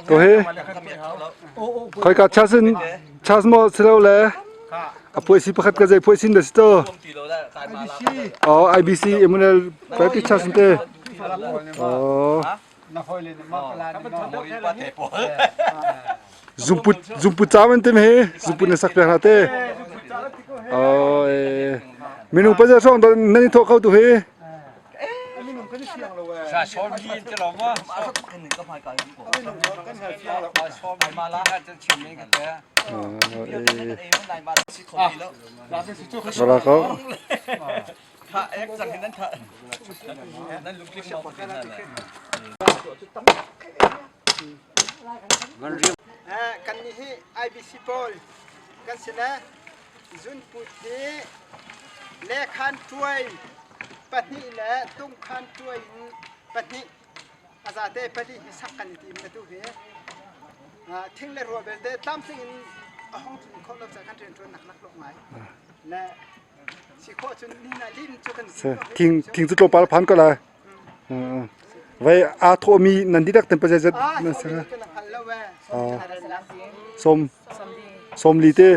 Ko hi khoika church in church maw si lo le a puaisi pakhat ka zei puaisin dah si to? Oh IBC Emmanuel Baptist Church in te. Oh. Zungput zungput ca man te me zungput na sak piak hna te. Oh eh minung pazar song nan i thawh kho tu hi. Bala ko. Kan nih hi IBC pawl kan si le zunput hi lekhan ṭuai pahnih le tungkhan ṭuai in pahnih a zate pali hi sak kan i tim atu hi thing le rua belte tlamtling in a hong tlun khawh lo caah kan rianṭuan nak laklawh ngai le si khawh cun ni na lim cu kan Thing thing cu tlawmpal phan ko lai. Vai aa thawhmi nan dihlak ten pazeizat nan si hnga? Sawm sawmli te.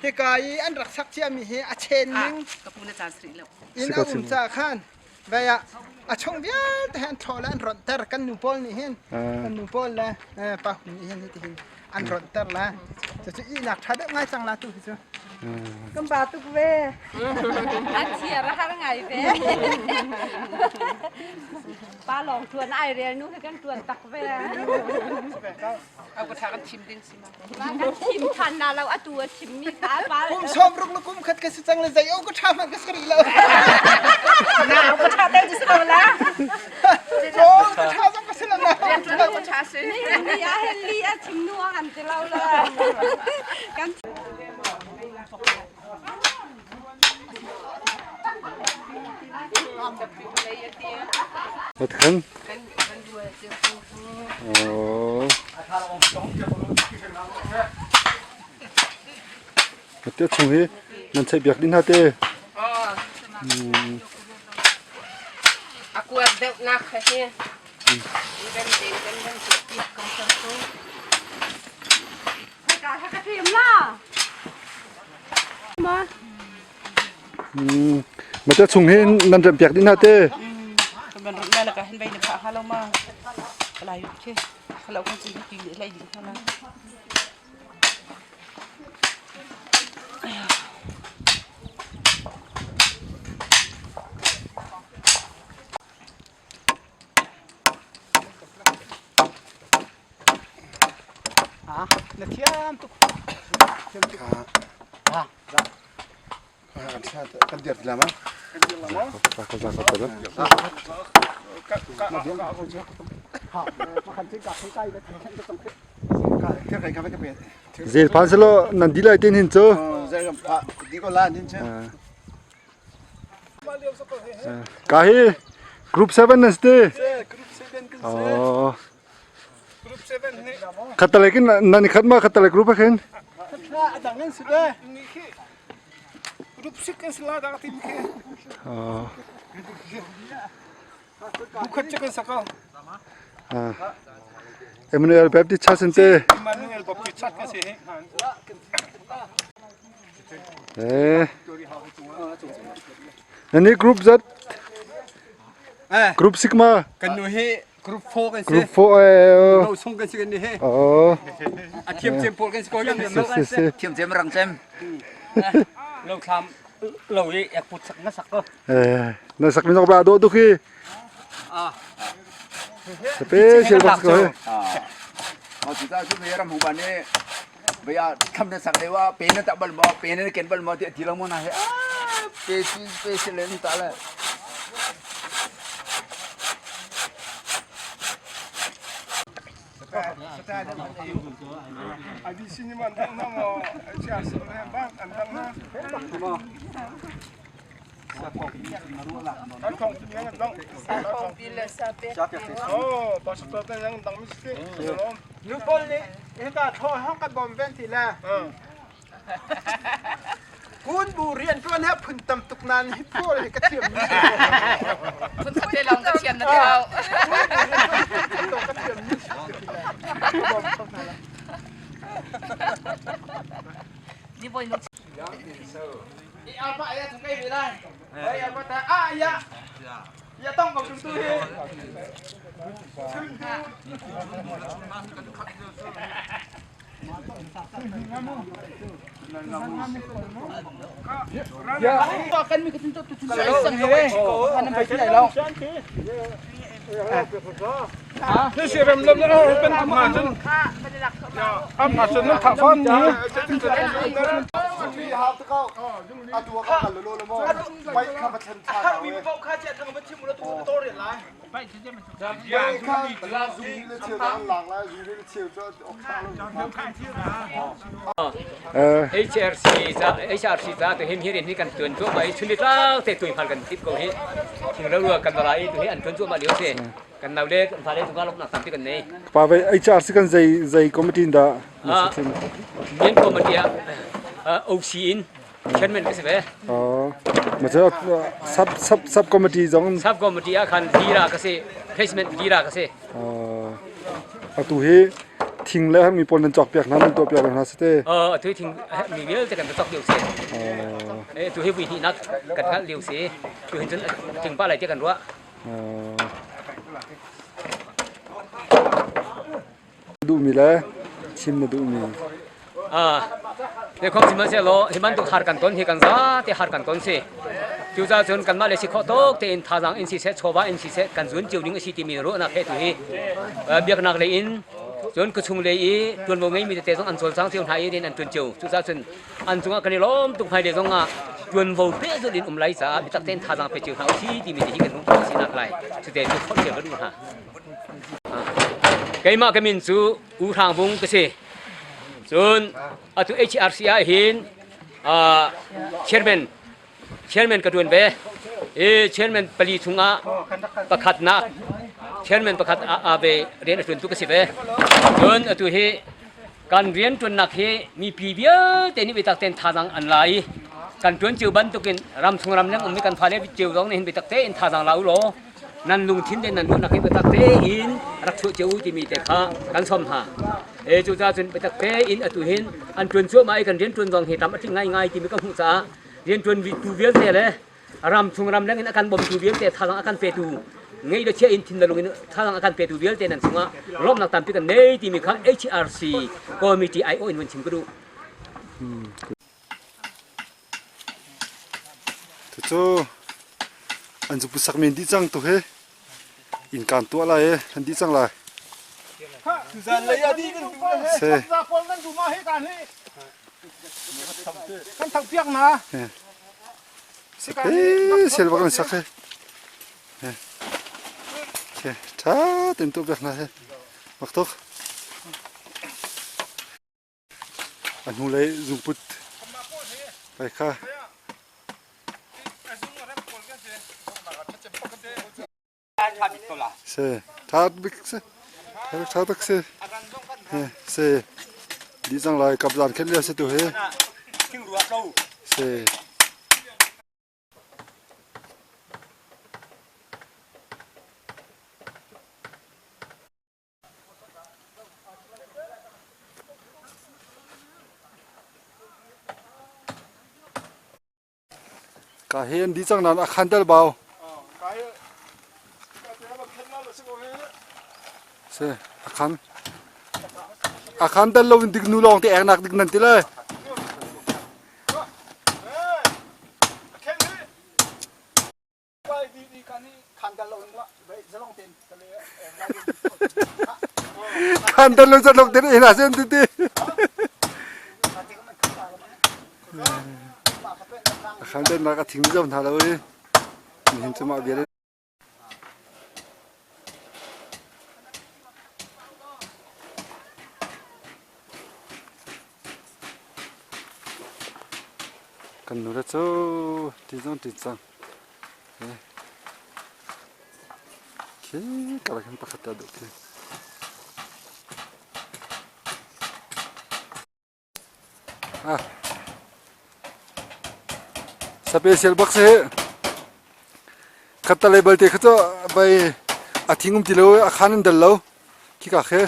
Hika i an rak sak ciami hi a chen ning in a um ca khan vai ah a chung vialte he an thlawh le an ronhter kan nu pawl nih hin kan nu pawl le pa hun nih hin hitihin an ronhter la cucu ihnak ṭha deuh ngai cang la tu hi cu Kan ba tuk ve. A thiar a har ngai ve. Pa lawng ṭuan ai rel nu hi kan ṭuan tak ve. Au ka tha kan thim ding si ma. Kan thim than na lo atu a chim mi kha pa. Kum som ruk le kum khat ka si cang le zei au ka tha man ka si rih lo. Na au ka tha deuh si ko la. Cho ka tha zong ka si lo na. Ka tha si. Ni ni a hen li a chim nu an ti lo la. Kan Khan. Oh. Te chung hi nan chei biak din ha te. Aku deuh nak kha hi. Kan ding kan kan piak kan sang tu. Ka ka thim la. Ma. Ma te chung hi nan rem piak din ha te. Kan rum la ka hen bai na pha ha lo ma. Lai ke. Kalau kan cin ti lai di na. Na thiam tuk. Kan dir ti la ma? Zel phan selo nan di lai tin hin cu. Di ko la din chu. Ka hi group 7 nan si. Oh. Group 7 nih Khatalei kin nan i khat ma khatalei group ah khin. Khatla a dang an si ve. Group 6 an si la dak tin khi. Oh. Bukhat che kan saka. Emmanuel Baptist Church in te. Emmanuel Baptist Church kan si hi. Eh. Nani group zat? Eh. Group Sigma. Kan nu hi group 4 kan si. Group 4 eh. No sung kan si kan ni hi. Oh. A thiam cem pawl kan si ko kan Si si si. Thiam cem rang cem. Lo thlam lo i ek put sak na sak ko. Eh, na sak mi nok ba do tu khi. Ah. Special box ko he. Ah. Mau tu ta chu me ram hu ba ne Baya tham na sak lewa pe na tak bal mo pe na ken bal mo ti ti lo mo na he ah pe si pe si len ta le Nu pawl nih hika thaw hong kan bawm ven ti le. Kun bu rian tuan he phun tam tuk nan hi phual hi ka thiam mi. Phun khat te lawng ka thiam na te au. Ka thiam mi. Ni boy nu. Apa ya tu kai bilai. Ai apa ta ah ya. Ya tong ko tu hi. HRC ca HRC ca tu hin hi hi kan tuan cu mai chuni tlau te tui phal kan tip ko hi thing lo rua kan bala i tu hi an tuan cu ma lio se kan nau le kan fa le tu ka lok nak tampi kan nei Pa ve HRC kan zei zei committee da main committee ah OC in chairman ka si ve. Ma cu sub sub sub committee zong sub committee ah khan lira ka si placement lira ka si. Atu hi thing le mi pawl nan cawk piak hna nan tuah piak hna si te. Atu hi thing mi vialte kan cawk lio si. Tu hi vui hnih nak kan hngalh lio si. Tu hin cun thing pa lai te kan ruah. Duhmi le chim na duhmi. Lekhom sihmanhsehlaw hi bantuk har kan ton hi kan zate har kan ton si. Cucaah cun kanmah le si khawh tawk tein thazaang in siseh chawva in siseh kan zun cio ding a si timi ruahnak he tu hi biaknak lei in cun khuachung lei i ṭuanvo ngeimi tete zong an cawlcang cio hna i rian an ṭuan cio. Cucaah cun an cungah kan i lawm tuk hmailei zong ah ṭuanvo pehzulh in um lai caah biatak tein thazaang pe cio hna usih timi te hi kan hmuh khawh a sinak lai. Cute cu forh cio ka duh hna. Keimah ka min cu U Hrang Vung ka si. Cun atu HRC ah hin chairman chairman ka ṭuan ve. I chairman pali chungah pakhatnak chairman pakhat a ve rian a ṭuantu ka si ve. Cun atu hi kan rianṭuannak hi mipi vialte nih biatak tein thazaang an la i kan ṭuan cio bantukin ramchung ramleng ummi kan fale cio zong nih hin biatak tein thazaang la u law nan lungthin le nan ruahnak hi biatak tein rak chuah cio u timi te kha kan sawm hna. E cucaah cun biatak tein atu hin an ṭuan cuahmah i kan rianṭuan zong hi tam a tling ngaingai timi ka hmuh caah rianṭuan tu vialte le ram chung ramleng in a kan bawmtu vialte thazaang a kan petu ngei le chia in thin le lung in thazaang a kan petu vialte nan chungah lawmhnak tampi kan nei timi kha HRC committee aiawh in vun chim ka duh. Cucu an zupu sak men dih cang tu hi inn kaan tuah lai i an dih cang lai. Se. Kan thak piak na. Eh, sel bak an sak he. Tha ten tu piak na he. Mak tuk. A hnulei zungput kai kha. Se tha bik se. Tha tak se. Se di cang lai kapzan khen le se tu he. Se. Ka hi an dih cang nain a khan tel bau. Si, a khan. A khan tel lo in dik nu lawng te ek nak dik nan ti le. Khan tel lo zalong ten ina sen ti ti. Khan tel nak a thing zam hna lo i nihin cu mah vial Kan nu le cu ti zong ti cang. Khi kala khan pakhat ta duh khi. Ah. Special bak si. Khat le balte kha cu bai a thing um ti lo a khan an dal lo. Khi ka khe.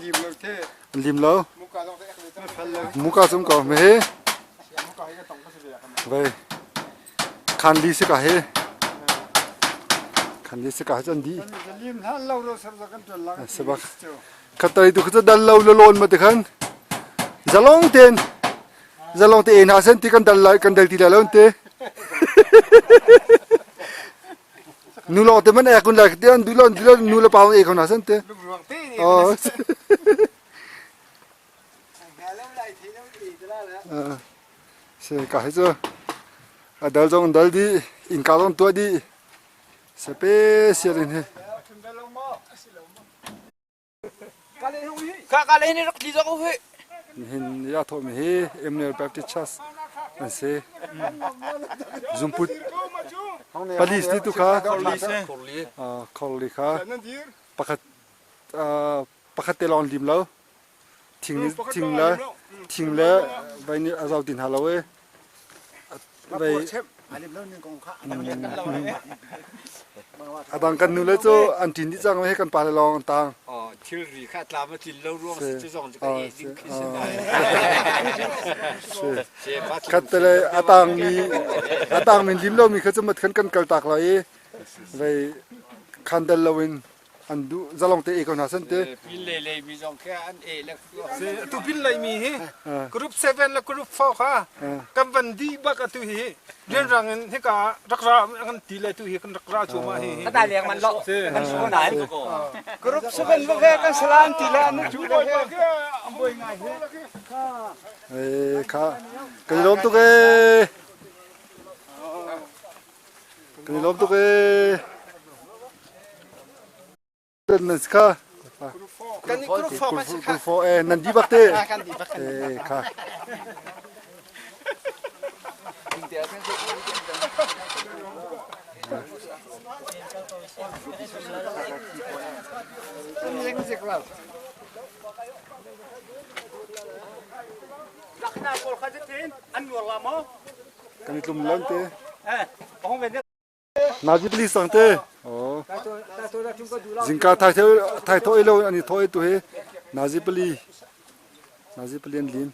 Lim lo te. An lim lo. Muka zong te ek le fel lo. Muka zum ko me he. Vai khan li si ka he. Khan li si ka chan di. Lim hlan lo ro sar kan tuan lang. Sabak. Khat tai tu kha dal lo lo lon ma te khan. Zalong ten Zalong te hna sen ti kan dal lai kan dal ti lai lo te. Nu lawng te man ek kun lai te an du lon du lon nu le pa e ko na sen te. Oh. Se ka he chu a dal zong dal di in ka zong tua di se pe sial in he. Nihin ni a thawhmi hi Emmanuel Baptist Church an si. Zungput Police ti tu kha Khorli kha pakhat pakhat te lawng lim lo thing thing le thing le vai nih a zau ti hna lo e A dang kan nule cu an ṭin dih cang he kan pale lawng an tang. Thilri kha tlam a tlin lo ruang si cu zong cu ka e ding khi si Khat te le a tang mi a tang min lim lo mi kha cu mat khan kan kal tak lai i vei khan dal lo in an duh zalong te e ko hna san te. Pin lei lei mi zong kha an e le Tu pin lei mi hi group 7 le group 4 kha kan van di bak atu hi rianrang in hika rak ra kan ti le tu hi kan rak ra chu ma hi ka ta leng man lo kan su na Group 7 va ve kan salan ti le an chu le he Eh kha kan i lawm tuk ee. Kan i lawm tuk ee. Nan si kha. Kan i group 4 kan si kha. Group 4 eh nan di bak te. Kan di bak. Eh kha. Kan i tlum lan te. Nazi police sang te. Oh. Zingka thai thai thoi lo ani thoi tu he Nazi pali Nazi pali an lim.